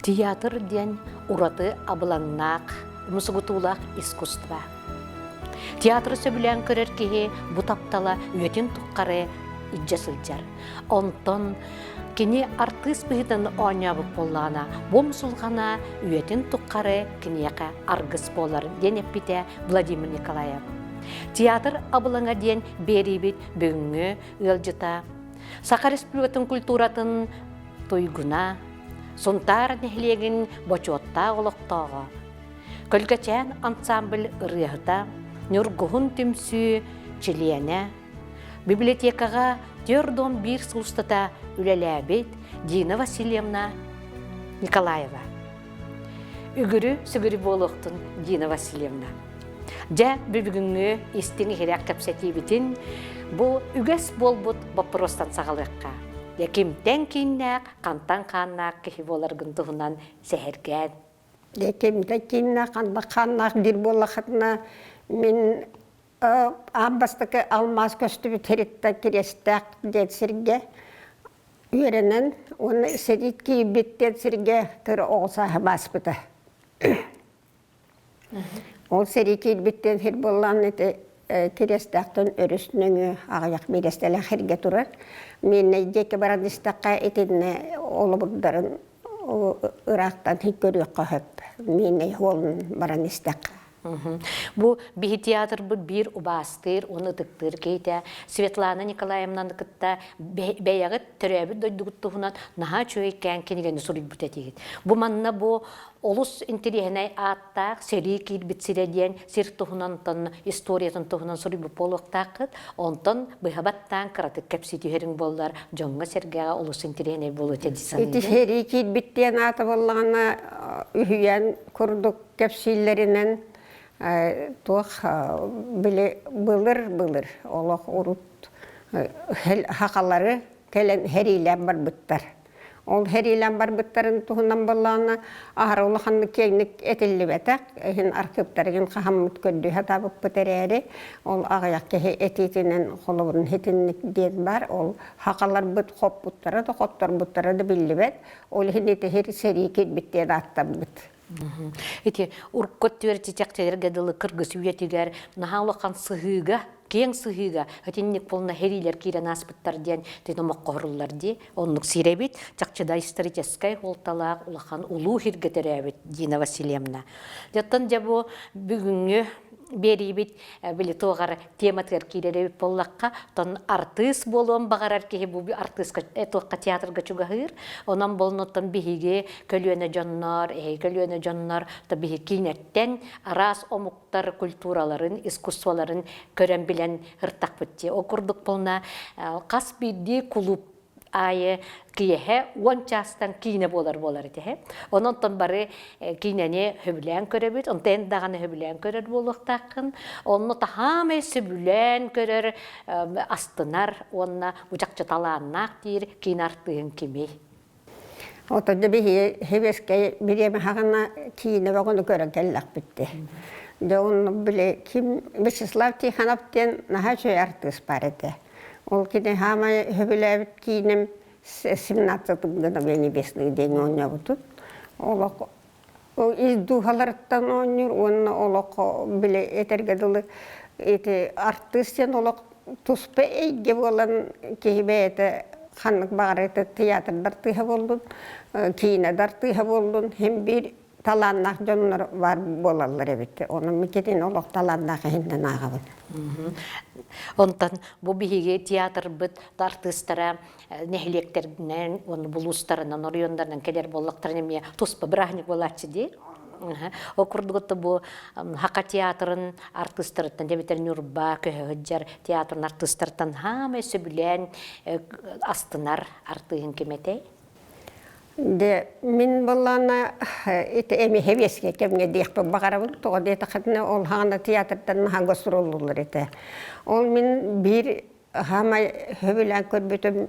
Театр диэн ураты абылаҥнаах, умсугутуулаах искусство. Театры сөбүлээн көрөр киһи бу таптала үйэтин тухары илдьэ сылдьар. Онтон кини артыыс быһыытынан оонньообут буоллаҕына, бу умсулҕана үйэтин тухары киниэхэ аргыс буолар диэн эппитэ Владимир Николаев. Театр абылаҥа диэн биэриибит бүгүҥҥү ыалдьыта Саха Республикатын культуратын туйгуна, Сунтаар нэһилиэгин бочуоттаах олохтооҕо, Көлгөчээн ансамбль ырыаһыта, Ньургуһун түмсүү чилиэнэ, библиотекаҕа 41 сыл устата үлэлээбит Дина Васильевна Николаева. Үгүрү сүгүрү буолуохтун Дина Васильевна. Дьэ, бүгүҥҥү истиҥ иһирэх кэпсэтиибитин бу үгэс буолбут боппуруостан саҕалыахха. Дьэ, кимтэн кииннээх, хантан хааннаах киһи буоларгын туһунан сэһэргээн. Дьэ, кимтэн кииннээх, хантан хааннаах диир буоллаххытына, мин аан бастакы алмаас көстүбүт сириттэн Кириэстээх диэн сиргэ үөрэнэн уонна сэрии киирбит диэн сиргэ кыра оҕо сааһым ааспыта. Ол сэрии киирбиттэн сир буоллаан ити Кириэстээхтэн өрүс нөҥүө аҕыйах биэрэстэлээх сиргэ турар. Миэннэй диэки баран истэххэ итиннэ олобурдарын ыраахтан көрүөххэ сөп. Миэннэй уолун баран истэххэ. Бу биһи театрбыт биир убаастыыр уонна ытыктыыр киһитэ Светлана Николаевнаны кытта бэйэҕит төрөөбүт дойдугут туһунан наһаа үчүгэйкээн кинигэни суруйбут этигит. Бу манна бу олус интэриэһинэй ааттаах сэрии киирбит сирэ диэн сир туһунан онтон историятын туһунан суруйбут буолуохтааххыт. Онтон быһа баттаан кыратык кэпсии түһэриҥ буоллар дьоҥҥо-сэргэҕэ олус интэриэһинэй буолуо этэ дии саныыбын. Ити сэрии киирбит диэн аата буоллаҕына үһүйээн курдук кэпсииллэринэн туох били былыр-былыр олох урут хахалары кэлэн хэриилээн барбыттар. Ол хэриилээн барбыттарын туһунан буоллаҕына аһара улаханнык киэҥник этиллибэтэх, иһин архыыптарыгын хаһаммыт көрдүү сатаабыппыт эрээри, ол аҕыйах киһи этиитинэн холобурун итинник диэн баар, ол хахаларбыт хоппуттара да хотторбуттара да биллибэт, ол иһин ити сэрии киирбит диэн ааттаммыт. Ити урукку өттүгэр чичэхчэлэргэ дылы кыргыс үйэтигэр наһаа улахан сыһыыга, киэҥ сыһыыга итинник полна хэриилэр киирэн ааспыттар диэн ити номоххоһоруллар дии. Оннук сирэбит чахчыда историческай суолталаах улахан улуу сиргэ төрөөбүт Дина Васильевна. Дьоттон дьэ бу бүгүҥҥү биэриибит били туоҕар тематыгар киирэр эбит буоллахха, тон артыыс буолуон баҕарар киһи бу артыыска туохха театрга чугаһыыр. Онон болнуттан биһиги көлүөнэ дьоннор, эһиги көлүөнэ дьоннор, то биһи киинэттэн араас омуктар культураларын, искусстволарын көрөн билэн ыртахпыт дии. Ол курдук болна хас биирдии кулууп аайы киэһэ 10 чаастан киинэ буолар буолар этэ. Онон онтон бары киинэни сөбүлээн көрөбүт, онтон эн даҕаны сөбүлээн көрөр буолуохтааххын. Онно таһаамай сөбүлээн көрөр, астынар уонна бу чахчы талааннаах диир киинэ артыыһын кимий? Ото дьэ биһи Хевескэй бириэмэ хаҕына киинэ бөҕөнү көрөн кэллэхпит дии. Дьэ онно били ким Вячеслав Тихонов диэн наһаа үчүгэй артыыс баар этэ. Ол кини хаамай сөбүлээбит киинэм 17 мгновений небесных диэн оонньообутун. Олох ис дууһаларыттан оонньуур уонна олох били этэргэ дылы ити артыыс диэн олох туспа эйгэ буолан киһи бэйэтэ ханнык баҕарар театрдар тыаһа буоллун, киинэдар тыаһа буоллун син биир талааннаах дьоннор баар буолаллар эбит. Ону микитин олох талааннаах иһиннэн ааҕабын. Онтон бу биһиги театрбыт артыыстара нэһилиэктэринэн уонна булуустарынан, оройуоннарынан кэлэр буоллахтарына эмиэ туспа бырааһынньык буолааччы дии. Ол курдук бу Хака театрын артыыстарыттан эбэтэр Ньурба көһө сылдьар театрын артыыстартан хаамай сөбүлээн астынар артыыһын ким этэй? Дьэ, мин буоллаҕына ити эми сэбиэскэй кэмҥэ диэхпин баҕарабын. Тоҕо диэтэххинэ, ол хаҕана театртан наһаа гастроллууллар этэ. Ол мин биир хаамай сөбүлээн көрбүтүм.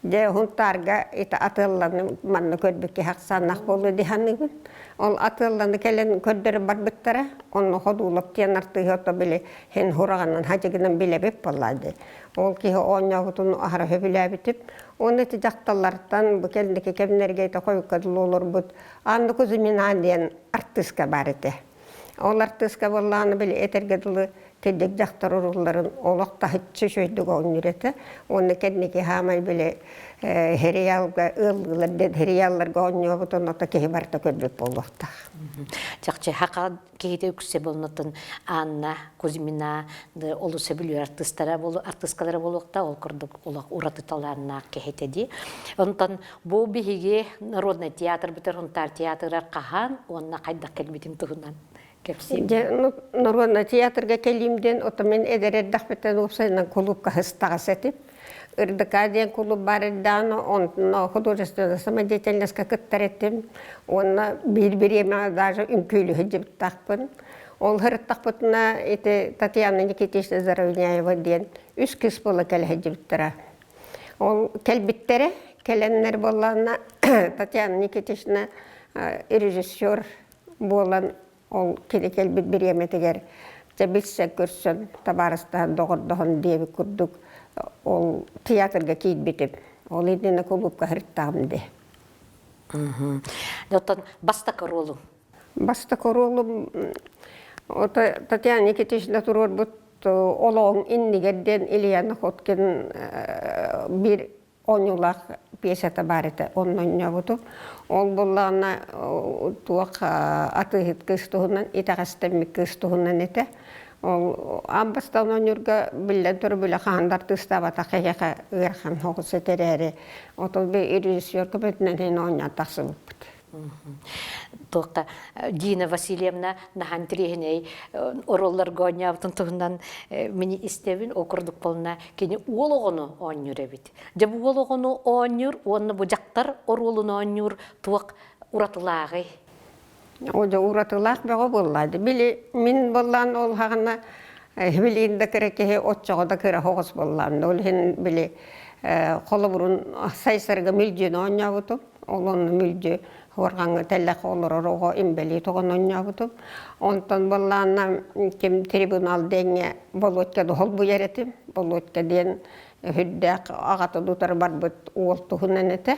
Дьэ, Һунтаарга ити атыылланы манна көрбүт киһи ахсааннаах буолуо дии саныыбын. Ол атыылланы кэлэн көрдөрө барбыттара. Онно Ходулов диэн артыыһы ото били һин хураҕанан хадьыгынан билэбит буоллаа дии. Ол киһи оонньообутун аһара сөбүлээбитим. Уонна ити дьахталлартан бу кэнники кэмнэргэ ити хойукка дылы олорбут Анна Кузьмина диэн артыыска баар этэ. Ол артыыска буоллаҕына били этэргэ дылы кырдьык дьахтар уруулларын олох таһыччы үчүгэйдик оонньуур этэ. Уонна кэнники хаамай били сериалга ыаллыылар диэн сериалларга оонньообутун ото киһи барыта көрбүт буолуохтаах. Чахчы хака киһитэ үксэ болнотун Анна Кузьмина олус сөбүлүүр артыыстара артыыскалара буолуохта ол курдук олох ураты талааннаах киһитэ дии. Онтон Бу биһиги народнай театрбытыгар Хунтаар театрыгар хаһан уонна хайдах кэлбитин туһунан кэпсиим. Дьэ, народнай театрга кэлиим диэн, ото мин эдэр эрдэхпиттэн уопсайынан кулуупка сыстаҕас этим. Ырдыка диэн кулууп баар эрдэҕинэ, онно художественная самодеятельностька кыттар этим. Уонна биир бириэмэҕэ даже үҥкүүлүү сылдьыбыттаахпын. Ол сырыттахпытына ити Татьяна Никитична Заровняева диэн үс кыыс буола кэлэ сылдьыбыттара. Ол кэлбиттэрэ, кэлэннэр буоллаҕына Татьяна Никитична режиссер буолан ол кини кэлбит бириэмэтигэр дьэ билсэн көрсөн табаарыстаһан доҕордоһон диэбит курдук ол театрга киирбитим. Ол иннинэ кулуупка сырыттаҕым дии. Оттон бастакы оруолуҥ? Бастакы оруолум Татьяна Никитична туруорбут олоҕуҥ иннигэр диэн Илья Находкин биир оонньуулаах пьесата баар этэ онно оонньообутум. Ол буоллаҕына туох атыыһыт кыыс туһунан итэҕэстэммит кыыс туһунан этэ. Ол аан бастаан оонньуурга биллэн турар бile хаһан да артыыстаабатах киһиэхэ ыарахан соҕус этэ эрээри отон режиссер көмөтүнэн иһин оонньоон тахсыбыппыт. Туохха Дина Васильевна наһаа интэриэһинэй оруолларга оонньообутун туһунан мин истэбин. Ол курдук буолна кини уол оҕону оонньуур эбит. Дьэ бу уол оҕону оонньуур уонна бу дьахтар оруолун оонньуур туох уратылааҕый? О дьэ уратылаах бөҕө буолла. Били мин буоллаан ол хаҕына билигин да кыра киһи оччоҕо да кыра оҕус буоллаан. Ол иһин били холобурун Сайсарга мүлдьүн оонньообутум. Ол онно мүлдьү уорҕаҥҥа тэллэх олорор оҕо инбэлиит оҕону оонньообутум. Онтон буоллаҕына ким трибунал диэҥҥэ Болуотка холбуйар этим. Болуотка диэн үрдээх аҕата утары барбыт уол туһунан этэ.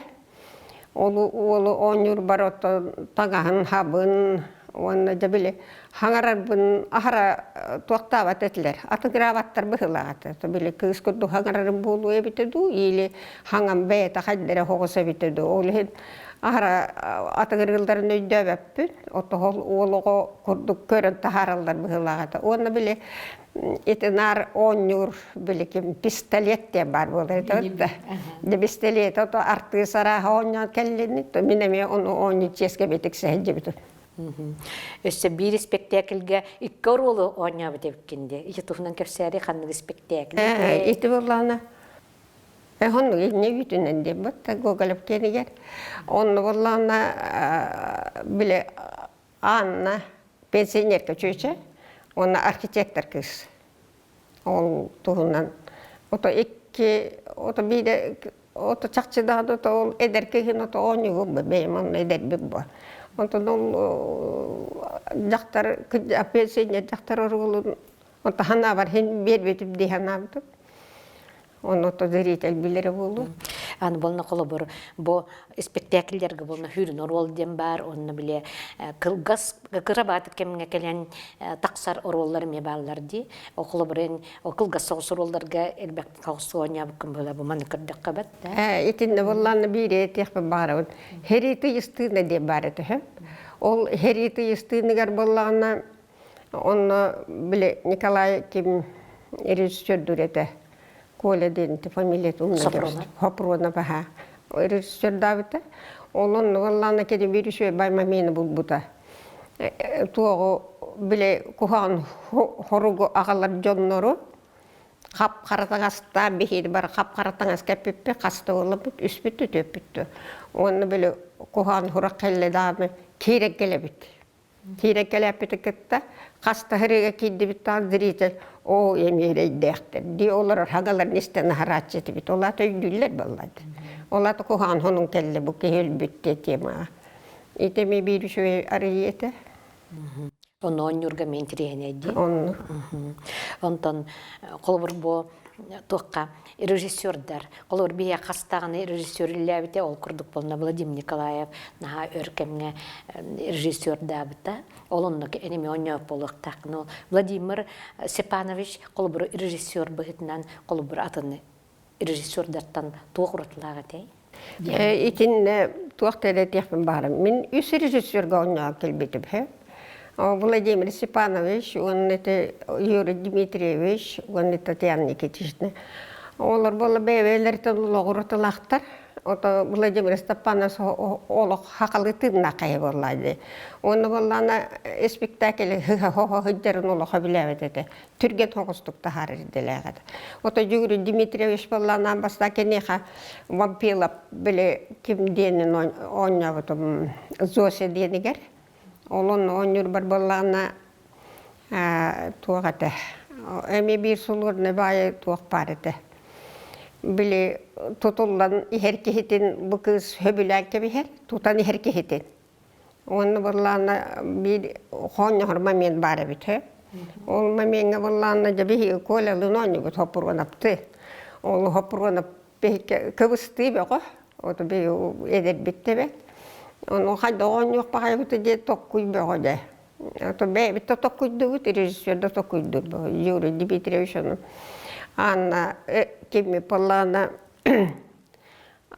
Ол уолу оонньуурбар оттон таҥаһын хабын уонна дьэ били хаҥарарбын аһара туохтаабат этилэр. Атыгыраабаттар быһыылаах этэ. Били кыыс курдук хаҥарарым буолуо эбитэ дуу или хаҥам бэйэтэ хайдара оҕус эбитэ дуу. Ол иһин аһара атыгырыылларын өйдөөбөппүн. Отоһол уол оҕо курдук көрөн таһаараллар быһыылаах этэ. Уонна били ити наар оонньуур били ким пистолет диэн баар буолар этэ да. Дьэ пистолет ото артыыс арааһа оонньоон кэллини, то мин эмиэ ону оонньуу чиэскэ битик сэһэлдьибитим. Өссө биир испэктээкилгэ икки оруолу оонньообут эбиккин дии. Ити туһунан кэпсээри ханнык испэктээкил? Ити буоллаҕына Оннук инньэ үүтүнэн диэн бытта Гоголев киэнигэр. Онно буоллаҕына били Анна пенсионерка чүөчэ уонна архитектор кыыс. Ол туһунан ото икки ото биирэ ото чахчы даҕаны ото ол эдэр киһин ото оонньуугум бэйэм онно эдэрбин буо. Онтон ол дьахтар пенсионер дьахтар оруолун онто санаабар иһин биэрбитим дии санаабытым. Онно зритель билэрэ буолуо. Аны буолна холобур бу испэктээкиллэргэ буолна хүрүн оруол диэн баар, онно бile кылгас кыра баатыр кэмҥэ кэлэн тахсар оруоллар эмиэ бааллар дии. Ол холобурун ол кылгас соҕус оруолларга элбэх соҕус оонньообуккун буола бу маны көрдөххө бат да. Итиннэ буоллааны биири этиэхпин баҕарабын. Хериты Истыына диэн баар этэ. Ол Хериты Истыыныгар буоллаҕына Онно били Николай ким режиссердуур этэ. Коля диэн фамилиятын умна Сопронов аха режиссердаабыта. Ол онно буоллаҕына кини биир үчүгэй баймамины булбута. Туоҕу били куһаҕан хоругу аҕалар дьоннору хап-хара таҥастаан биһиги бары хап-хара таҥас кэппиппит хаста буолларбыт үспүт түөппүт уонна били куһаҕан сурах кэллэ даҕаны киирэн кэлэбит Киирэн кэлээппити кытта хас да ырыга киирдибит даҕаны зритель оо эмиэ эрэйдээхтэр дии олорор хагаларын истэн аһарааччы этибит. Ол аата өйдүүллэр буоллаат. Ол ата куһаҕан хонун кэллэ бу киһи өлбүт диэ темаҕа. Ити эмиэ биир үчүгэй арыйыы этэ. Онно оонньуурга мен интэриэһинэй Онно. Онтон холобур бу туохха режиссердар холобур биһиэхэ хастаҕына режиссер үллээбитэ ол курдук буолна Владимир Николаев наһаа өр кэмҥэ режиссердаабыта ол онно энеми оонньоот буолуохтаах но Владимир Степанович холобур режиссер быһыытынан холобур атын режиссердартан туох уратылаах этэй? Итиннэ туох да этиэхпин баҕарам. Мин үс режиссерга оонньоон кэлбитим. Владимир Степанович, уонна ити Юрий Дмитриевич, уонна Татьяна Никитична. Олор буола бэйэ-бэйэлэриттэн олоҕурутулаахтар. Ото Владимир Степанович олох хахалы тыыннаах киһи буолла дии. Уонна буоллаана спектакль хыһа-хо-хо олохо билээбит этэ. Түргэн соҕустук таһаарар идэлээх этэ. Ото Юрий Дмитриевич буоллаана бастаан киниэхэ Вампилов били ким диэнин оонньообутум Зося диэнигэр. Ол онно оонньуурбар буоллаҕына туох этэ эмиэ биир сулуурнай баайы туох баар этэ. Били тутуллан иһэр киһитин бу кыыс сөбүлээн кэбиһэр, тутан иһэр киһитин. Уонна буоллаҕына биир хоонньоһор момент баар эбит үһү. Ол момеҥҥа буоллаҕына дьэ биһиги Колялыын оонньуубут Хоппуруонапты. Ол Хоппуруонап биһикки кыбыстыы бөҕө. Ото биһиги эдэрбит да эбээт. Ону хайдах оонньуох баҕайыбыт диэн токкуй бөҕө дьэ. Ото бэйэбит да токкуйдуубут, режиссер да токкуйдуур бөҕө. Юрий Дмитриевич ону Анна кими буоллаҕына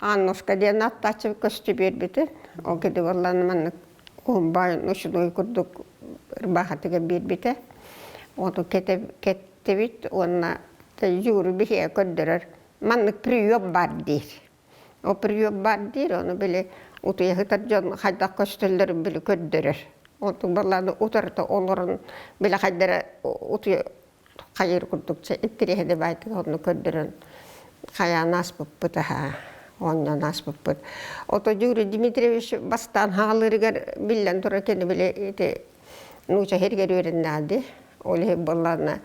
Аннушка диэн аттааччы көстө биэрбитин, ол кини буоллаҕына маннык уһунбаай ночной курдук ырбаахытыгар биэрбитэ. Ону кэттибит уонна Юрий биһиэхэ көрдөрөр маннык прием баар диир. Ол прием баар диир, ону били утуйа сытар дьон хайдах көстөллөрүн били көрдөрөр. Онтук буоллаҕына утарыта олорон били хайдара утуйа хайыр курдук интэриэһинэй баайдык онно көрдөрөн хайаан ааспыппыт аһаа оонньоон ааспыппыт. Ото Юрий Дмитриевич бастаан хаалыырыгар биллэн турар кини били ити нууча сиригэр үөрэннэҕэ Ол иһин буоллаҕына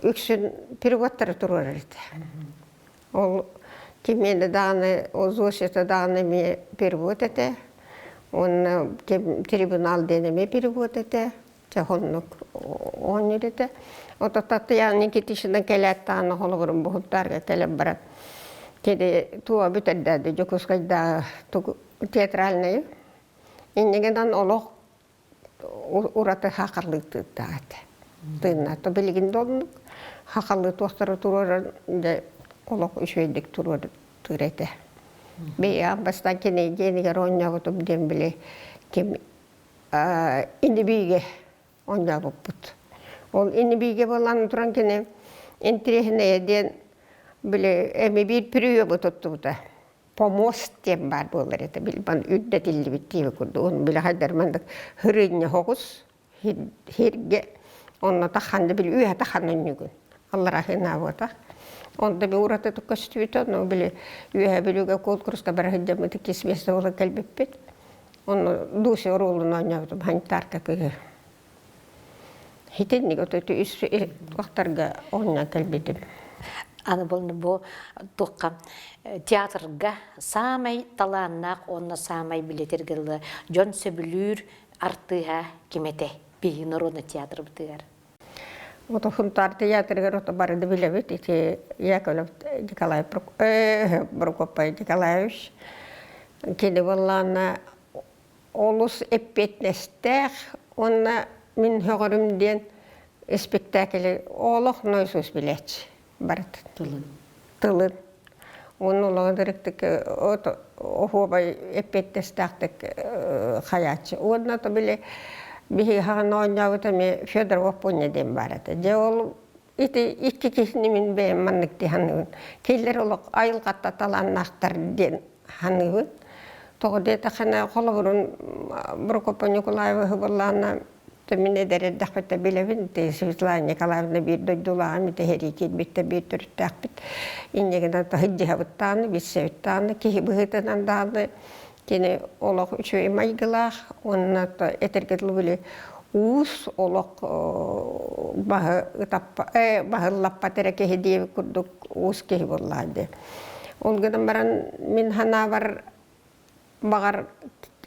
үксүн переводтары туруорар этэ. Ол кимиэнэ даҕаны, ол Зосята даҕаны эмиэ перевод этэ. Уонна трибунал диэн эмиэ перевод этэ. Дьэ оннук оонньуур этэ. Ото Татьяна Никитична кэлээт даҕаны холобурун буһуттаарга кэлэн баран кини туо бүтэрдээди Дьокуускайдааҕы театральнайы. Иннигинэн олох ураты хахалыы тыыннаах этэ. Тыыннаата билигин да оннук хахалыы туохтары туруоран дьэ олох үчүгэйдик туруортуур этэ. Бэйэҕин бастаан кини диэнигэр оонньообутум диэн били ким инибиигэ оонньообуппут. Ол инибиигэ буолан туран кини интириэһинэйэ диэн били эми биир приемы туттубута. Помост диэн баар буолар этэ билбан үрдэтиллибит диэби курдук. Оны били хайдар маннык хырыынньа хоҕус хирге онно тахханна били үөһэ таххан өнньүгүн аллара хынаабыта. Онто би ураты көстүбүтэ, онно били үөһэ Бүлүүгэ куонкуруска бара сылдьаммыт иккис миэстэ буолан кэлбиппит. Онно Дуся оруолун оонньообутум санитарка кыыһы. Итинник оту үс туохтарга оонньоон кэлбитим. Аны бу туохха театрга саамай талааннаах уонна саамай билэтиргэ дылы дьон сөбүлүүр артыыһа ким этэй? Биһиги народный театрбытыгар. Ото Сунтаар театрыгар ото бары да билэбит ити Яковлев Николай Прокопий Николаевич кини буоллаҕына олус эппиэтинэстээх уонна мин сөҕөрүм диэн испиктээкили олох нойсуус билээччи барытын тылын тылын уонна олоҕун ырыктык оһуобай эппиэтинэстээхтик хайааччы уонна то били биһиги хаҕан оонньообут эмиэ Федор Оппуонньа диэн баар этэ дьэ ол ити икки киһини мин бэйэм маннык дии саныыбын кинилэр олох айылҕатта талааннаахтар диэн саныыбын тоҕо диэтэххинэ холобурун Прокопий Николаевиһы буоллаҕына мин эдэр эрдэхпиттэн билэбин Светлана Николаевна биир дойдулааҕым ити сэрии киирбиттэн биир төрүттээхпит инньэ гынан таһырдьыһабыт даҕаны билсэбит даҕаны киһи быһыытынан даҕаны кини олох үчүгэй майгылаах уонна этэргэ дылы били уус олох баһы ытаппа баһыллаппат эрэ киһи диэбит курдук уус киһи буоллаҕа дии. Ол гынан баран мин санаабар баҕар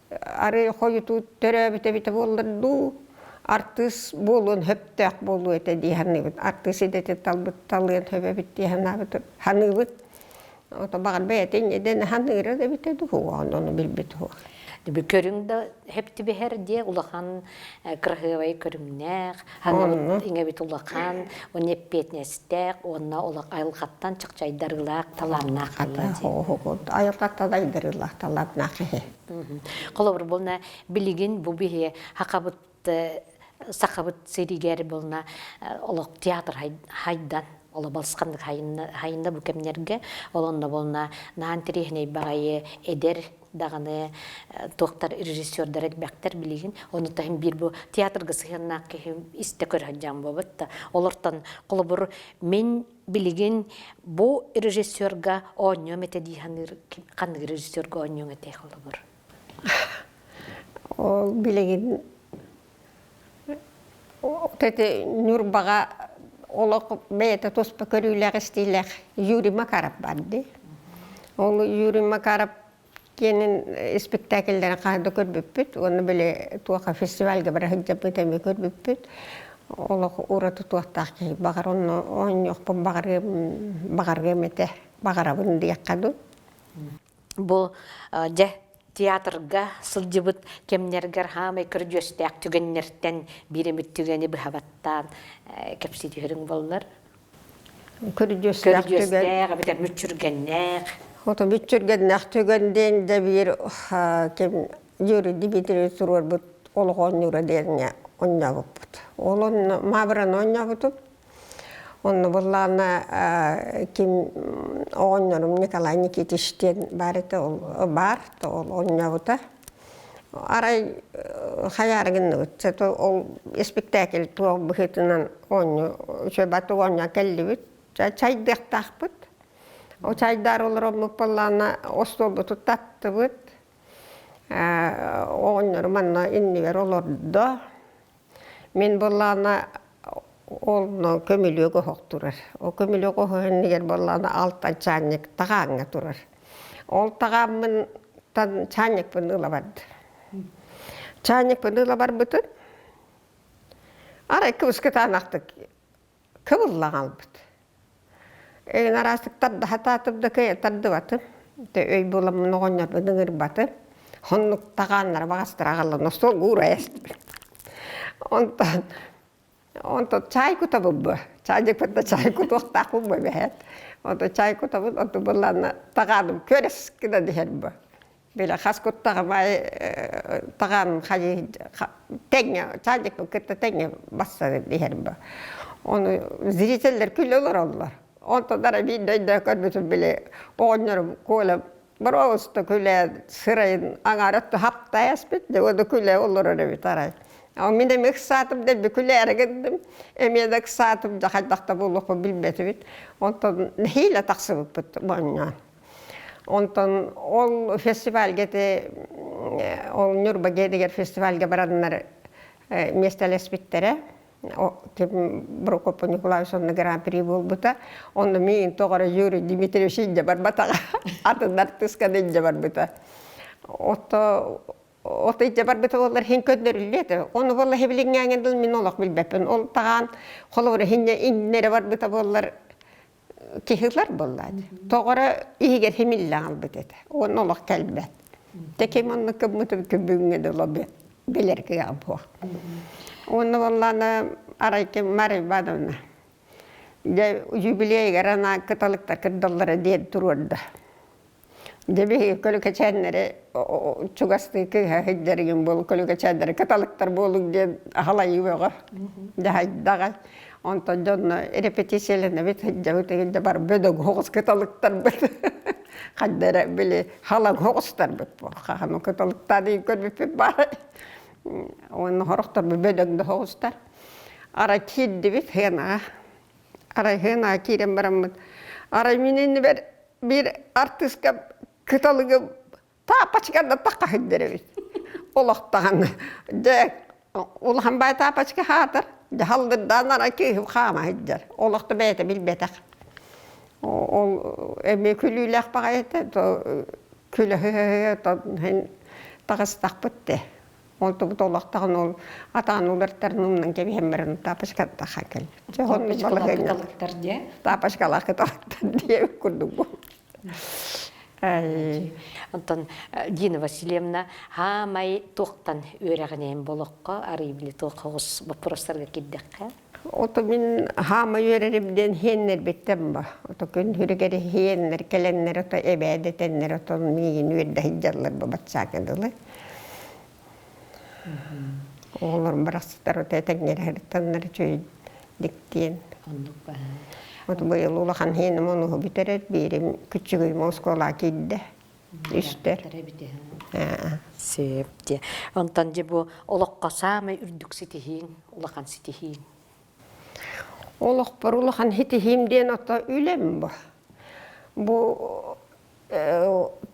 арыы хойутуу төрөөбүт эбитэ буоллар дуу, артыыс буолуон сөптөөх буолуо этэ дии саныыбын. Артыыс идэтин талбыт талыан сөп эбит дии санаабытым саныыбын. Ото баҕар бэйэтин идэни саныыра да эбитэ дуу, ону билбит суох. Көрүҥ да хэптибэһэр диэ улахан кыраһыабай көрүҥнээх, хаҥабыт иҥэбит улахан, уонна эппиэтинэстээх уонна олох айылҕаттан чахчайдарыылаах талааннаах Айылҕаттан айдарыылаах талааннаах киһи. Холобур буолна билигин бу биһи хакабыт сахабыт сиригэр буолна олох театр хайдан оло балысханнык хайында бу кэмнэргэ ол онно буолна наан тириэһинэй баҕайы эдэр даҕаны туохтар режиссердар элбэхтэр билигин ону таһын биир бу театрга сыһыаннаах киһи истэ көрө дьан буолбут да олортон холобур мин билигин бу режиссерга оонньуом этэ дии саныыр ханнык режиссерга оонньуоҥ этэй холобур Ол билигин эти Ньурбаҕа олох бэйэтэ туспа көрүүлээх истиилээх Юрий Макаров бар дии. Ол Юрий Макаров киэнин испэктээкиллэрин хаһан да көрбүппүт уонна били туоха фестивальга бара сылдьарбыт эмиэ көрбүппүт. Олох ураты туохтаах киһи баҕар онно оонньуохпун баҕарыам баҕарыам этэ баҕарабын диэххэ дуу. Бу дьэ театрга сылдьыбыт кэмнэргэр хаамай көрдьүөстээх түгэннэртэн биир эмит түгэни быһа баттаан кэпсии түһэриҥ буоллар. Көрдьүөстээх түгэн. эбэтэр мүччүргэннээх. Ото мүччүргэннээх түгэн диэн дьэ биир ким Юрий Дмитриевич туруорбут олох оонньуура диэҥҥэ оонньообуппут. Ол онно Маабыраны оонньообутум. Онно буоллаҕына ким оҕонньорум Николай Никитич диэн баар этэ, ол баар, ол оонньообута. Арай хайаары гынныбыт, ол испиктээкил туох быһыытынан оонньуу, үчүгэй батык оонньоон кэллибит, чайдыахтаахпыт. Ол чайдаары олороммут буоллаҕына остуолбутун таттыбыт, оҕонньорум манна иннигэр олордо. Мин буоллаҕына ол көмүлүөк оһох турар. Ол көмүлүөк оһох иннигэр буоллаҕына алтан чаанньык таҕааҥҥа турар. Ол таҕааммынтан чаанньыкпын ыла бардым. Чаанньыкпын ыла барбытым, арай кыбыс-кытаанахтык кыбыллан хаалбыт. Эйин араастык тарда сатаатым да кыайа тардыбатым. Дьэ өй буоламмын оҕонньорбун ыҥырбатым. Оннук таҕааннара баҕастара аҕаллан остуолга уурайа астым. Онтон онтон чай кутабын бу. Чаанньыкпын да чай кутуохтаахпын бу эбэһээт. Онтон чай кутабын, онтон былаанна таҕааным күөрэс гынан иһэр бу. Били хас куттаҕым аайы таҕаан хайыы тэҥҥэ чаанньыкпын кытта тэҥҥэ бассар иһэрим бу. Ону зрителлэр күлэ олороллор. Онтон ара биирдэ өйдөөн көрбүтүм били оҕонньорум Коля боруоста күлэ сырайын аҥаара өттө хаптайа аспыт дьэ уонна күлэ олорор эбит арай. Мин эмиэ ыксаатым дэлби күлээри гынным. Эмиэ да ыксаатым дьэ хайдах да буолуохпун билбэтибит. Онтон нэһиилэ тахсыбыппыт оонньоон. Онтон ол фестивальга ити ол Ньурба дьиэтигэр фестивальга бараннар миэстэлэспиттэрэ. Прокопий Николаевич онно гран-при буолбута. Онно миигин тоҕо эрэ Юрий Дмитриевич илдьэ барбатаҕа. Атын артыысканы илдьэ барбыта. Ото ото илдьэ барбыта буоллар иһин көннөрүллүө этэ. Ону буолла иһибилиҥҥээҥин дыл мин олох билбэппин. Ол таҕаан холобура иһиннэ иннэрэ барбыта буоллар киһилэр буоллаат. Тоҕо эрэ иһигэр химиллэн албыт этэ. Уонна олох кэлбэт. Тэким онно кыммытым күбүҥҥэ дылы билэр кыаҕым суох. Уонна буоллаана арай ким Мария Ивановна дьэ юбилейыгар анаан кыталыктар кырдаллара диэн туруорда. Дьэ биһиги көлүкэчээннэри чугастыы кыыһа сылдьарыгын буолу көлүкэчээннэри кыталыктар буолуҥ диэн аһалайыы бөҕө дьаһайдаҕай. Онтон дьонно репетицияланабыт сылдьабыт игин дьэ бар бөдөҥ оҕус кыталыктарбыт хайда эрэ били халаҥ оҕустарбыт буол хаһан кыталыктаан көрбүппүт баар уонна сорохторбут бөдөҥ да оҕустар арай киирдибит сыанаҕа арай сыанаҕа киирэн бараммыт арай мин иннибэр биир артыыска кыталыгы таапачканна таххаһыйдар эбит олохтоон дьэ улахан баай таапачка хаатар дьаһаллырдаан ара кыыһым хаама сылдьар олохто бэйэтэ билбэтэх. Ол эмиэ күлүүлээх баҕайы этэ, күлэ таҕыстахпыт дии. Онтубут олохтоҕун ол атаан уларыттарын умнан кэбиһэн баран тапочкаттаха кэлбит. Дьэ оннук балаһыанньа. диye. Тапочкалаах кыталыктар диye курдук бу. Онтон Дина Васильевна хаамай туохтан үөрэҕинэйин болоххо арый били туох оҕус боппуруостарга киирдэххэ? Ото мин хаама үөрэрим диэн хиэннэрбиттэн ба. Ото күн хүрүгэр хиэннэр кэлэннэр ото эбээдэтэннэр ото миигин үөрдэ сылдьаллар бу батсаакы дылы. Оҕолорум барахсаттар ото этэҥҥэ эрэ үчүгэй диктиэн. Оннук ба. Вот быйыл улахан хиэним онуһу бүтэрэр, биирим күчүгүйүм оскуолаҕа киирдэ. Үстэр. Сөп дии. Онтон дьэ бу олоххо саамай үрдүк ситиһииҥ, улахан ситиһииҥ? Олохпор улахан ситиһиим диэн ото үлэм бу. Бу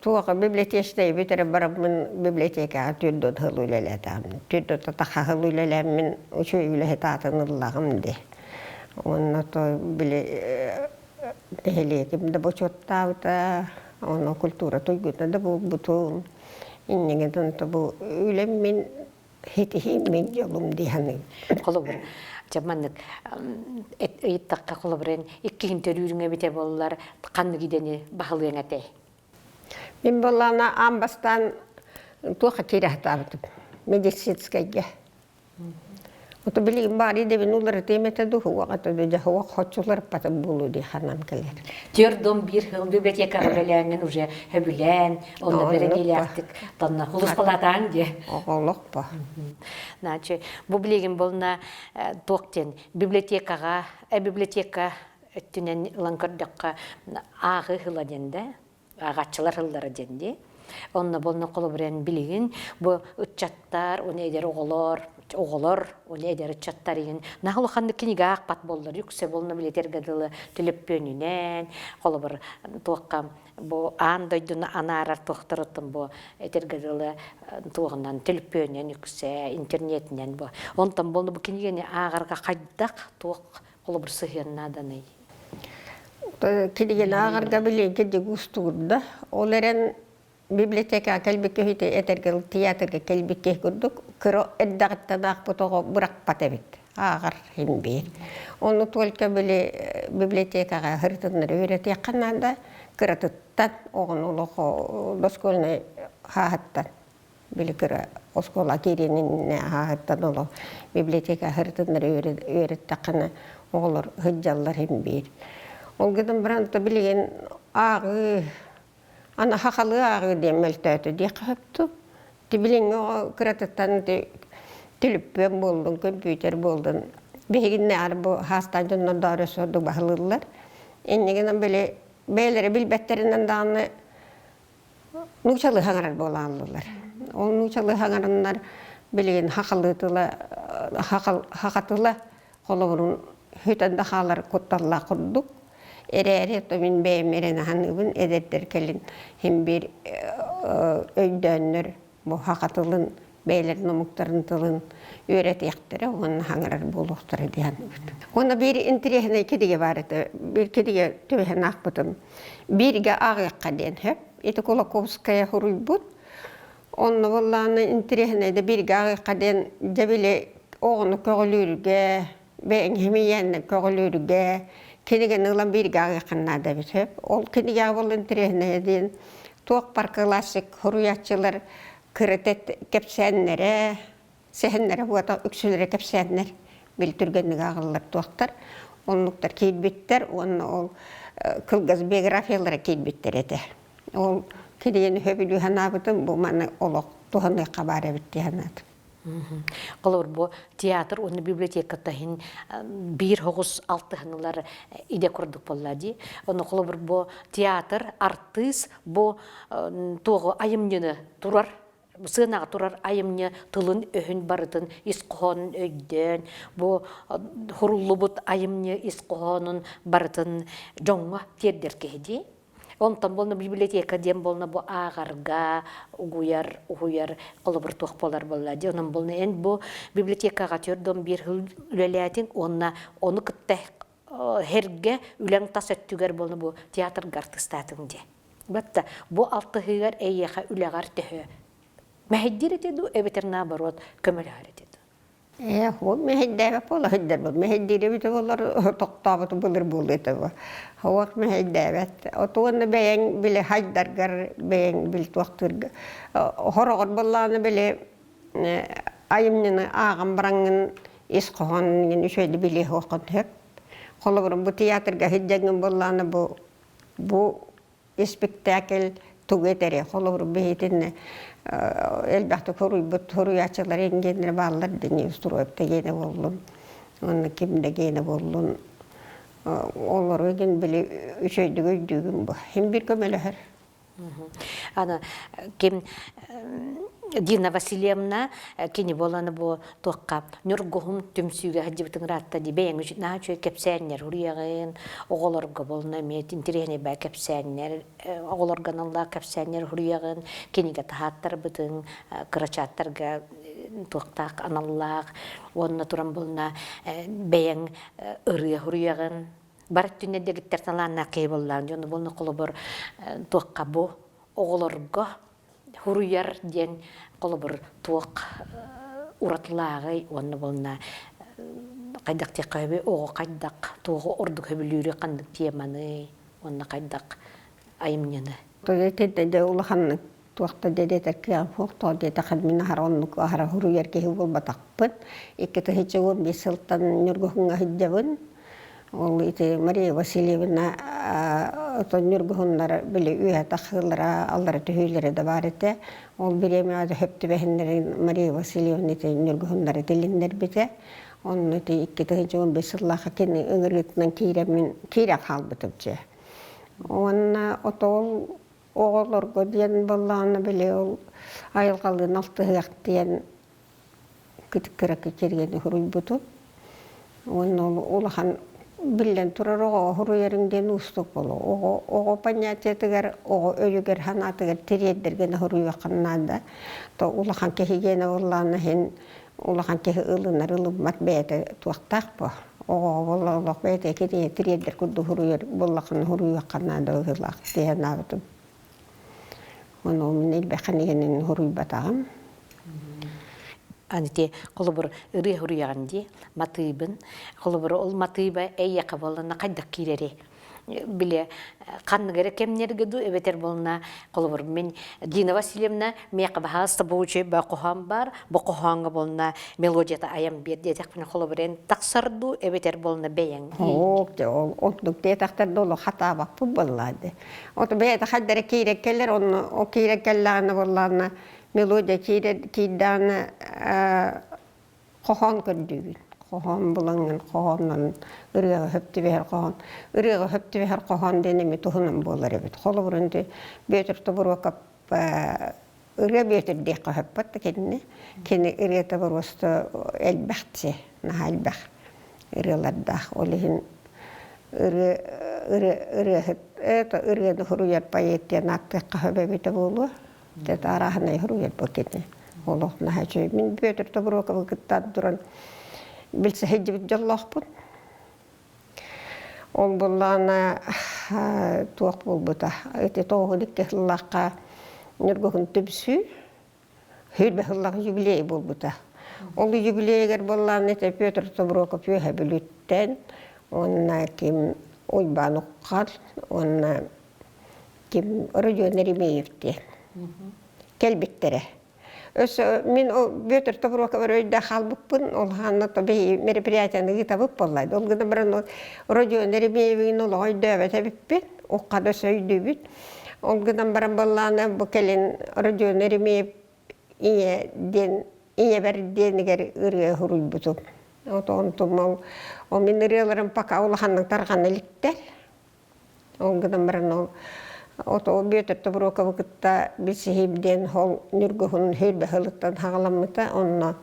туоха библиотечнай бүтэрэ бараммын библиотекаҕа түөрт сыл үлэлээтэҕим. Түөрт таха сыл үлэлээммин үчүгэй үлэһит аатын ыллаҕым дии. Уонна то били Нэһилиэгим да бочуоттаабыта, онно культура туйгуна да буолбутум. Иннигин бу үлэм мин ситиһиим мин дьолум дии саныыбын. Холобур, дьэ маннык ыйыттахха холобурун иккиһин төрүүрүҥ эбитэ буоллар ханнык идэни баһылыаҥ этэй? Мин буоллаҕына аан бастаан туохха киирэ сатаабытым медицинскэйгэ. Ото билигин баар идэбин уларытыам этэ дуу, уоҕа дьэ уох хоччу уларыппатым буолуо дии санаам кэлэр. Түөрт дом биир сыл библиотекаҕа үлэлээҥҥин уже сөбүлээн, онно бэрэниилээхтик тонна хулуспалаатаан диэ. Оҕолох по. Значит, бу билигин болна туох диэн библиотекаҕа, библиотека өттүнэн ылан көрдөххө ааҕыы сыла диэн да ааҕааччылар ыллара диэн дии. Онно болно холобурен билигин бу ыччаттар, уну эдэр оҕолор, оҕолор, уну эдэр ыччаттар иһин наһаа улаханнык кинигэ аахпат буоллар, үксэ болно билетэргэ дылы төлөппүөнүнэн, холобур туохха бу аан дойдуну анаарар туохтарыттан бу этэргэ дылы туоҕунан төлөппүөнүнэн үксэ, интернетинэн бу. Онтон болно бу кинигэни ааҕарга хайдах туох холобур сыһыан нааданый? Кинигэни ааҕарга билиэҥкэ дьиҥ уустугурда. Ол эрэн библиотекаҕа кэлбит киһи этэргэ театрга кэлбит киһи курдук кыра эрдэҕиттэн аахпыт оҕо бырахпат эбит. Ааҕар иһин биир. Ону только били библиотекаҕа сырытыннары үөрэтиэххэ наада. Кыратыттан оҕону олох дошкольнай хааһыттан били кыра оскуола киириэн иннинэ ааһыттан олох библиотека сырытыннары үөрэттэххинэ оҕолор сылдьаллар иһин биир. Ол гынан баран билигин ааҕыы аны хахалыы ааҕыы диэн мөлтөөтө диэххэ сөптүү. Ти билиҥҥи оҕо кыратыттан ити түлүппүөн буоллун, көмпүүтэр буоллун биһигиннээҕэр бу хаастаан дьоннор доору сордук баһылыыллар. Иннигинэн били бэйэлэрэ билбэттэринэн даҕаны нуучалыы хаҥарар буолааллылар. Ол нуучалыы хаҥараннар билигин хахалыы тыла хахатыла холобурун сүтэн да хаалар кутталлаах курдук. Эрээри то мин бэйэм эрэнэ саныыбын эдэрдэр кэлин син биир өйдөөннөр бу саха тылын бэйэлэрин омуктарын тылын үөрэтиэхтэрэ уонна хаҥарар буолуохтара дии саныыбыт. Уонна биир интэриэһинэй кинигэ баар этэ. Биир кинигэ түбэһэн аахпытым. Бииргэ ааҕыахха диэн сөп. Ити Кулаковская суруйбут. Онно буоллаҕына интэриэһинэй да бииргэ ааҕыахха диэн дьэ били оҕону көҕүлүүргэ, бэйэҥ химийээннэр көҕүлүүргэ кинигэни ылан бииргэ ааҕыаххын наада эбит сөп. Ол кинигэҕэ буолла интэриэһинэйэ диэн туох бар классик суруйааччылар кыра кэпсээннэрэ, сэһэннэрэ буота үксүлэрэ кэпсээннэр били түргэнник ааҕыллар туохтар оннуктар киирбиттэр уонна ол кылгас биографиялара киирбиттэр этэ. Ол кинигэни сөбүлүү санаабытым бу маны олох туһаныахха баар эбит дии санаатым. Холобур, бу театр уонна библиотека таһын биир соҕус алтыһынылар идэ курдук буолла дии. Ону холобур, бу театр, артыыс бу туоҕу айымньыны турар сыанаҕа турар айымньы тылын-өһүн барытын ис хоһоонун өйдөөн, бу хуруллубут айымньы ис хоһоонун барытын дьоҥҥо тиэрдэр киһи дии. Онтон буолна библиотека диэн буолна бу ааҕарга угуйар, уһуйар холобур туох буолар буолла дии. Онон буолна эн бу библиотекаҕа төрдөн биир сыл үлэлээтиҥ уонна ону кытта Herгэ үлэҥ тас өттүгэр буолна бу театрга артыыстаатыҥ дии. Батта бу алтыһыыгар эйиэхэ үлэҕэр төһө мэһэйдиир этэ дуу эбэтэр наоборот көмөлөһөр этэ дуу? Ээ, ол мэһэйдээбэт буола сылдьарбыт. Мэһэйдиир эбитэ буоллар тохтообутум былыр буолуо этэ буо. Уох мэһэйдээбэт. От уонна бэйэҥ били хайдаргар бэйэҥ били туохтуурга хороҕор буоллаҕына били айымньыны ааҕан бараҥҥын ис хоһоонун үчүгэйдик билиэххин сөп. Холобур, бу театрга сылдьаҥҥын буоллаҕына бу бу испиктээкил тугу этэрий? Холобур, биһитиннэ элбэхтик суруйбут суруйааччылар эҥгиэннэрэ бааллар дии устуруойап да гиэнэ буоллун, уонна ким да гиэнэ буоллун олору игин били үчүгэйдик өйдүүгүн бу. Син биир көмөлөһөр. Аны ким Дина Васильевна кини буоланы бу туохха Ньургуһун түмсүүгэ сылдьыбытын ыраатта дии бэйэҥ наһаа үчүгэй кэпсээннэр уруйаҕын оҕолорго буолна эмиэ интэриэһинэй баа кэпсээннэр оҕолорго аналлаах кэпсээннэр уруйаҕын кинигэ таһааттарбытын кырачааттарга туохтаах аналлаах уонна туран буолна бэйэҥ ырыа уруйаҕын бар өттүнэн дэгиттэр талааннаах киһи буоллаан дьону буолна холобур туохха бу оҕолорго хуруйар диэн холобур туох уратылааҕый уонна буолна хайдах диэххэ оҕо хайдах туоҕу ордук сөбүлүүрүй ханнык теманы уонна хайдах айымньыны Итинтэн улаханнык туох да диэтэр кыаҕым суох тоҕо диэтэххэ мин аһара оннук аһара суруйар киһи буолбатахпын. 2015 сылтан Ньургуһуҥҥа сылдьабын. Ол ити Мария Васильевна отон Ньургуһуннар били үөһэ тахсыылара, аллара түһүүлэрэ да баар этэ. Ол бириэмэҕэ сөп түбэһиннэрин Мария Васильевна ити Ньургуһуннары тилиннэрбитэ. Онно ити 2015 сыллаахха кини ыҥырыытынан киирэммин киирэн хаалбытым дьэ. Уонна отол оҕолорго диэн буоллаҕына били ол айылҕалыын алтыһыах диэн кыракый кириэни суруйбутум. Уонна ол улахан биллэн турар оҕоҕо суруйарыҥ диэн уустук буолуо. Оҕо оҕо понятиетыгар, оҕо өйүгэр санаатыгар тириэрдэргинэ суруйуоххун наада. То улахан киһи диэнэ буоллаҕына иһин улахан киһи ылынар ылыммат бэйэтэ туохтаах буо. Оҕоҕо буолла олох бэйэтэ тириэрдэр курдук суруйар буоллаххына суруйуохха наада быһыылаах дии санаабытым. Ону мин элбэххин игинин суруйбатаҕым. Аны ити холобур ырыа суруйаҕын дии матыыбын. Холобур ол матыыба эйиэхэ буоллана хайдах киирэрий? Били ханнык эрэ кэмнэргэ дуу эбэтэр буолна холобур мин Дина Васильевна миэхэ баһаалыста бу үчүгэй баа хоһоон баар бу хоһооҥҥо буолна мелодията айан биэр диэтэхпинэ холобур эн тахсар дуу эбэтэр буолна бэйэҥ Ок дьэ ол оннук диэтэхтэр да олох хатаабаппын буоллаа дии. Ото бэйэтэ хайдара киирэн кэлэр онно ол киирэн кэллэҕинэ буоллаҕына мелодия киирэр киирдэҕинэ хоһоон көрдүүбүн. Хоһоон булаҥҥын хоһооннон ырыаҕа сөп түбэһэр хоһоон. Ырыаҕа сөп түбэһэр хоһоон диэн эмиэ туһунан буолар эбит. Холобур, ити Бүөтүр Тобуруокап ырыа Бүөтүр диэххэ сөппөт да кинини. Кини ырыата боруоста элбэх дии, наһаа элбэх ырыалардаах. Ол иһин ырыа ырыа ырыаһыт это ырыаны суруйар поэт диэн ааттыахха сөп эбитэ буолуо. Дьэ арааһынай суруйар бу кини. Олох наһаа үчүгэй. Мин Бүөтүр Тобуруокабы кытта туран билсэ сылдьыбыт дьоллоохпун. Ол буоллаҕына туох буолбута. Ити 92 сыллаахха Ньургуһун түмсүү сүүрбэ сыллаах юбилей буолбута. Ол юбилейыгар буоллаҕына ити Петр Тобуруокап Үөһэ Бүлүүттэн уонна ким Уйбаан Уххар уонна ким Родион Еремеев диэн кэлбиттэрэ. Өссө мин ол Бүөтүр Тобуруокабар өйдөөх хаалбыппын, ол хаанна то биһи мероприятияны ыытабыт буолла. Ол гынан баран Родион Еремеевигин олоҕо өйдөөбөт эбиппин, ухха да өссө өйдүүбүт. Ол гынан баран буоллаҕына бу кэлин Родион Еремеев ийэ диэн ийэбэр диэнигэр ырыа суруйбутум. Вот онтум ол, ол мин ырыаларым пока улаханнык тарҕана иликтэр. Ол гынан баран ол ото Бүөтүр Тобуруокабы кытта билсиһиим диэн ол Ньургуһун сүүрбэ сылыттан саҕаламмыта. Онно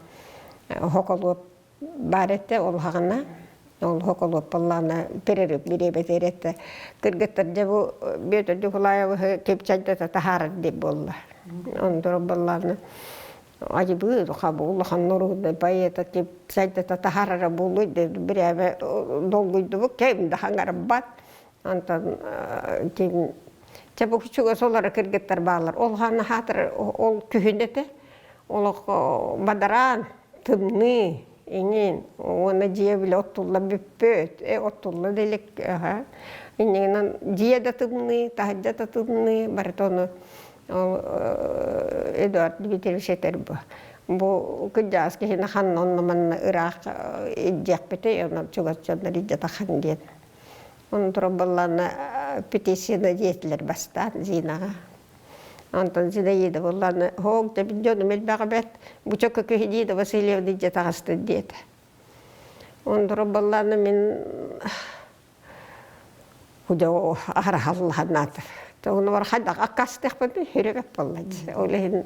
Хоколуоп баар этэ ол хаҕына. Ол Хоколуоп буоллаҕына перерыв бириэбэтигэр этэ. Кыргыттар дьэ бу Бүөтүр Ньукулаевыһы ким чайдата таһаарар диэн буолла. Онтон буоллаҕына. Ажыбы хабы улахан норуодунай поэта сайдата таһаарара буолуой бирээмэ долгуйдубут кэм да хаҥарбат Онтон ким чэ бу чугас олоро кыргыттар бааллар. Ол хаана хаатыр ол күһүн этэ. Олох бадараан, тымныы, иҥин уонна дьиэ бile оттулла бүппүт. Э оттулла да илик аха. Иннигинэн дьиэ да тымныы, таһырдьа да тымныы барыта ону ол Эдуард Дмитриевич этэр бу. Бу кырдьаҕас киһини ханна онно манна ыраах илдьиэхпитий, онон чугас дьоннор илдьэ таххан диэн. Онон туран буоллаҕына петицияны диэтилэр бастаан Зинаҕа. Онтон Зинаида буоллаҕына «Һоок дьэ дьонум элбэҕи бэрт, бу чөкө Зинаида Васильевна илдьэ таҕыстын» диэтэ. Онон туран буоллаҕына мин аһара халлаһаннаатар. Онугар хайдах аккаастыахпын сүрэбэт буолла Ол иһин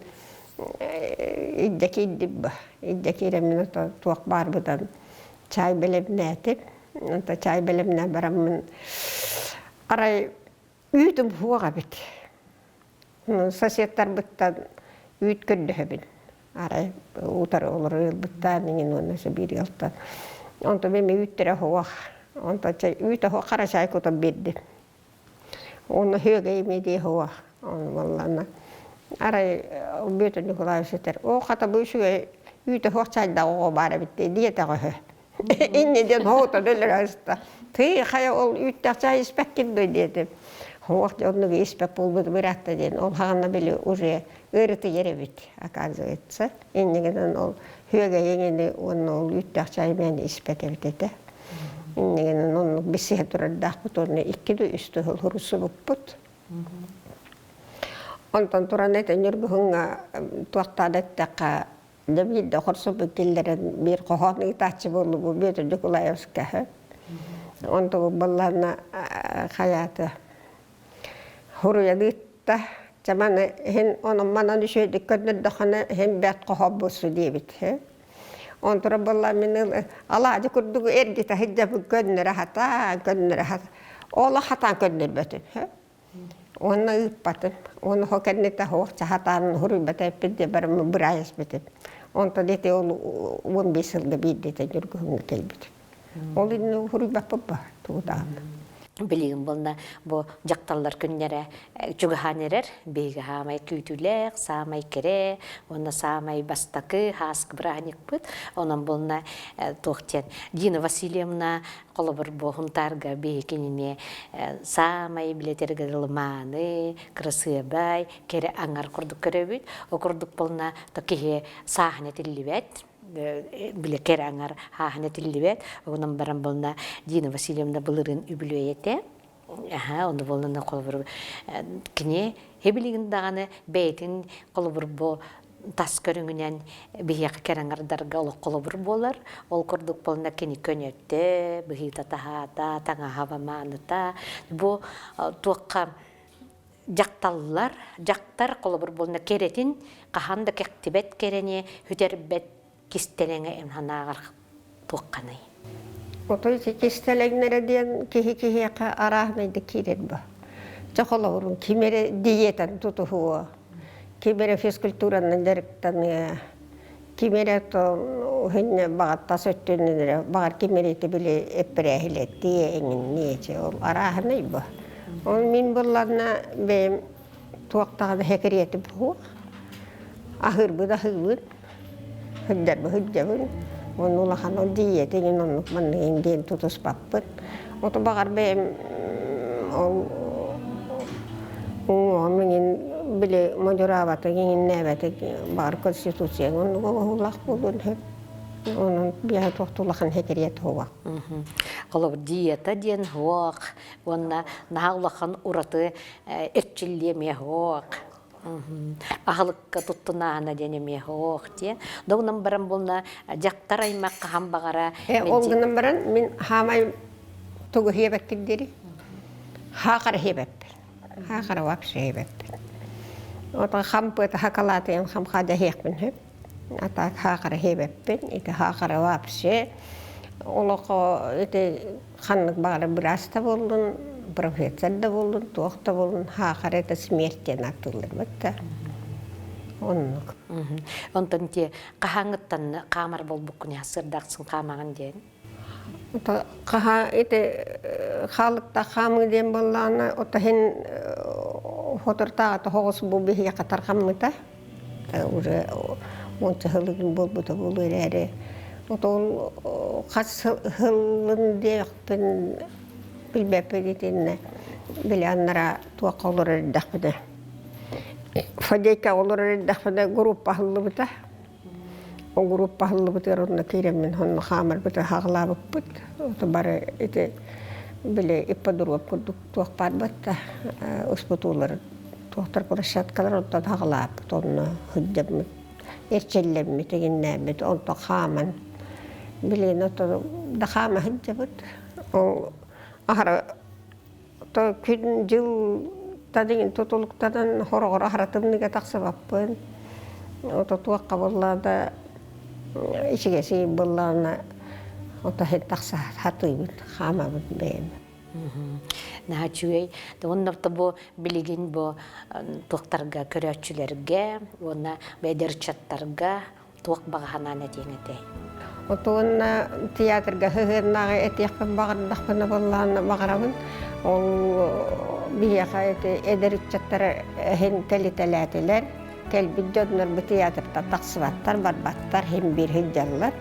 илдьэ киирдим ба. Илдьэ киирэммин туох баарбытан чай бэлэмнээтим. Онто чай бэлэмнээн бараммын арай үүтүм суох эбит. Соседтарбыттан үүт көрдөһөбүн. Арай утары олорор ыалбыттаан иҥин уонна биир ыалтан. Онтон эми үүттэрэ суох. Онтон үүт оһох хара чай кутан биэрдим. Уонна үөгэй эмиэ дии суох. Ону буоллаҕына арай Бүөтүр Николаевич этэр, «Оо, хата бу үчүгэй үүтэ суох чайдаах оҕо баар эбит» диэтэҕэ үһү. Инньэ диэн хоһута өлөрө сыста. Тыы хайа ол үүттээх чай испэккин дуо диэтим. Суох дьэ оннук испэт буолбут быраатта диэн ол хаҕана били уже ыарытыйар эбит оказывается. Инньэ гынан ол үөгэй эҥини уонна ол үүттээх чай мээнэ испэт эбит этэ. Инньэ гынан оннук билсиһэ турардаахпыт уонна икки да үс да сыл хурусубуппут. Онтон туран этэ Ньургуһуҥҥа туохтаан эттэххэ дьэ биирдэ хорсуппут киллэрэн биир хоһоон ыытааччы буоллубу Бүөтүр Дьукулаевскаһы. Онтубут буоллаҕына хайаата хуруйан ыытта. Чэ маны иһин онон манан үчүгэйдик көрдөрдөххүнэ иһин бэрт хоһоон буолсу диэбит. Онтура буолла мин алаадьы курдук эргитэ сылдьабын көннөрө сатаан, көннөрө сатаан. Ол хатаан көннөрбөтүм. Уонна ыыппатым. Уонна хо кэннитэ суох сатаан суруйбата эппит де барым быраайаспытым. Онтон ити ол 15 сылга биирдэ Ньургуһуҥҥа кэлбитим. Ол иннин суруйбаппыт ба тугу даҕаны. Билигин буолна бу дьахталлар күннэрэ чугаһаан эрэр. Биһиги саамай күүтүүлээх, саамай кэрэ уонна саамай бастакы хааскы бырааһынньыкпыт. Онон буолна туох диэн Дина Васильевна холобур бу Хунтаарга биһиги кинини саамай билэтэргэ дылы кырасыабай, кэрэ аҥар курдук көрөбүт. Ол курдук буолна то киһи сааһын этиллибэт бile кэрэ аҥар хааһын этиллибэт. Онон баран буолна Дина Васильевна былырыын үбүлүөй этэ. Аха, онно буолна холобур кини хебилигин даҕаны бэйэтин холобур бу тас көрүҥүнэн биһиэхэ кэрэ аҥардарга олох холобур буолар. Ол курдук буолна кини көнөтө, быһыыта-таһаата, таҥаһа мааныта. Бу туохха дьахталлар, дьахтар холобур буолна кэрэтин хаһан да кэхтибэт кэрэни сүтэрбэт кистэлэҥэ эн санааҕар туохханый? Отой ити кистэлэҥнэрэ диэн киһи киһиэхэ арааһынайдык киирэр бу. Чэ холобурун ким эрэ диетаны тутуһуо, ким эрэ физкультуранан дьарыктаныа, ким эрэ то баҕар тас өттүнэн эрэ баҕар ким эрэ ити били эппэрээһилэттиэ эҥинниэ чэ ол арааһынай бу. Ол мин булларына бэйэм туох даҕаны сэкириэтим суох. Аһыырбын аһыыбын, сылдьарбын сылдьабын. Уонна улахан ол диета иҥин оннук манныгын диэн тутуспаппын. Ото баҕар бэйэм ол уҥуоҕум иҥин били модьураабатык иҥиннээбэтик баҕар конституцияҥ оннук оҥоһуулаах буолуон сөп. Онон биэһэ туох да улахан сэкириэт суох. Холобур диета диэн суох уонна наһаа улахан ураты эрчиллиэ эмиэ суох. Аһылыкка туттунааһына диэн эмиэ суох диэн. Догунан баран буолна дьахтар аймах хаһан баҕара Ол гынан баран мин хаамай тугу иһиэбэккин диэри хаахара иһиэбэппин. Хаахара вообще иһиэбэппин. Отон хампыата хакалаатыйан хамхаада иһиэхпин сөп. А так хаахара иһиэбэппин. Ити хаахара вообще олохо ити ханнык баҕарар быраас да буоллун, профессор да буоллун, туох да буоллун, хаахара это смерть диэн ааттыыллар да. Оннук. Онтон ти хаһааҥҥыттан хаамар буолбуккун сырдаахсын хаамаҕын диэн? Хаһа ити хаалыкта хаамыы диэн буоллаҕына, отаһын хотортааҕыта хоҕус бу биһиэхэ тарҕаммыта. Уже уонча сылыгын буолбута буолуо эрээри, отол хас сылын диэхпин билбэппин итиннэ били аннара туохха олорор эрдэхпинэ Фадейка олорор эрдэхпинэ группа аһыллыбыта. Ол группа аһыллыбытыгар онно киирэммин онно хаамарбыты хаҕылаабыппыт. Ото бары ити били ипподроп курдук туох баар батта успутуулар туохтар площадкалар онтон хаҕылааппыт онно сылдьаммыт эрчиллэммит игиннээммит онтон хааман билигин ото да хаама сылдьабыт. Ол аһара То күн-дьыл тадыҥ тутулуктанан хороҕор аһара тымныыга тахсыбаппын. Ото туохха буолла да ичигэсий буоллаҕына ото иһин тахса сатыыбын, хаамабын бэйэм. Наһаа үчүгэй. Уонна бу билигин бу туохтарга көрөөччүлэргэ уонна эдэр ыччаттарга туох баҕа санаан этиэҥ этэй? Отуонна театрга сыһыаннааҕы этиэхпин баҕардахпына буоллаҕына баҕарабын. Ол биһиэхэ ити эдэр ыччаттар иһин кэлитэлээтилэр. Кэлбит дьоннор бу театртан тахсыбаттар, барбаттар, иһин биир сылдьаллар.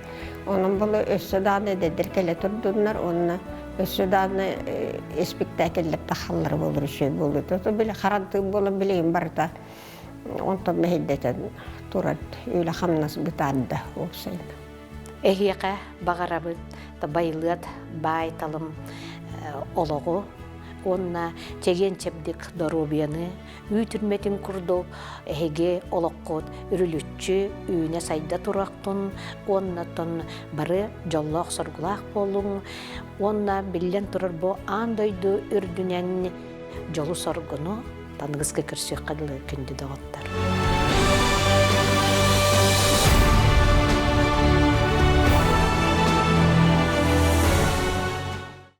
Онон булу өссө даҕаны эдэрдэр кэлэ турдуннар уонна өссө даҕаны испиктээкиллэр тахаллар буолар үчүгэй буолуо. Били харантыын буолан билигин барыта Онтон мэһэйдэтэн турар үлэ-хамнас бытаарда уопсайынан. Эһиэхэ баҕарабыт байылыат баай-талым олоҕу уонна чэгиэн-чэбдик доруобуйаны үүтүрмэтин курдук эһиги олоххут үрүлүччү үүнэ-сайда туруохтун уонна тон бары дьоллоох-соргулаах буолуҥ уонна биллэн турар бу аан дойду үрдүнэн дьолу-соргуну Таныгыска көрсүөххэ дылы күндү доҕоттор.